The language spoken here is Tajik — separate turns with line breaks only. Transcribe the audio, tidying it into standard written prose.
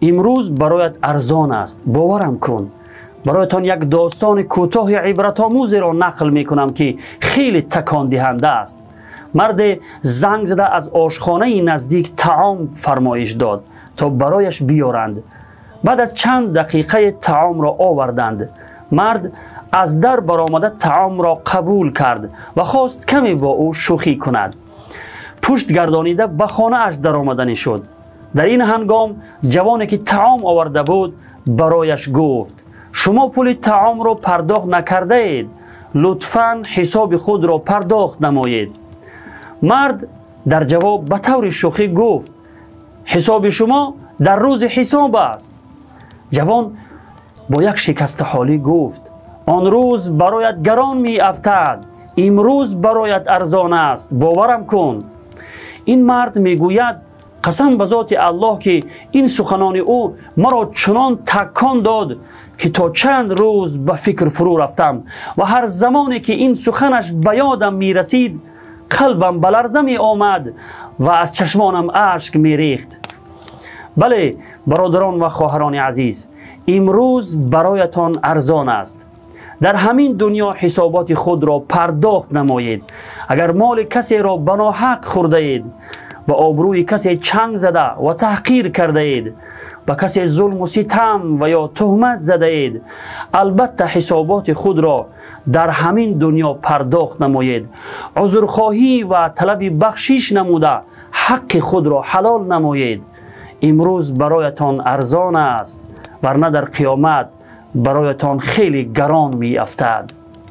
Имрӯз бароят арзон аст, боварам кун. Бароятон як достони кӯтоҳи ибратомӯзеро нақл мекунам, ки хеле такондиҳанда аст. Марде занг зада аз ошхонаи наздик таом фармоиш дод, то барояш биёранд. Баъд аз чанд дақиқае таомро оварданд. Мард аз дар баромада таомро қабул кард ва хост каме бо ӯ шӯхӣ кунад. Пушт гардонида ба хонааш даромаданӣ шуд. Дар ин ҳангом ҷавоне, ки таом оварда буд, барояш гуфт: «Шумо пули таомро пардохт накардаед, лутфан ҳисоби худро пардохт намоед». Мард дар ҷавоб ба таври шӯхӣ гуфт: «Ҳисоби шумо дар рӯзи ҳисоб аст». Ҷавон бо як шикастаҳолӣ гуфт: «Он рӯз бароят гарон меафтад, имрӯз бароят арзон аст, боварам кун». Ин мард мегӯяд: «Қасам ба зоти Аллоҳ, ки ин суханони ӯ маро чунон такон дод, ки то чанд рӯз ба фикр фурӯ рафтам ва ҳар замоне ки ин суханаш ба ёдам мерасид, қалбам ба ларза меомад ва аз чашмонам ашк мерехт». Бале, бародарон ва хоҳарони азиз, имрӯз бароятон арзон аст. Дар ҳамин дунё ҳисоботи худро пардохт намоед. Агар моли касеро ба ноҳақ хӯрдаед, ба обрӯи касе чанг зада ва таҳқир кардаед, ба касе зулму ситам ва ё туҳмат задаед, албатта ҳисоботи худро дар ҳамин дунё пардохт намоед. Узрхоҳӣ ва талаби бахшиш намуда, ҳаққи худро ҳалол намоед. Имрӯз бароятон арзон аст, варна дар қиёмат бароятон хеле гарон меафтад.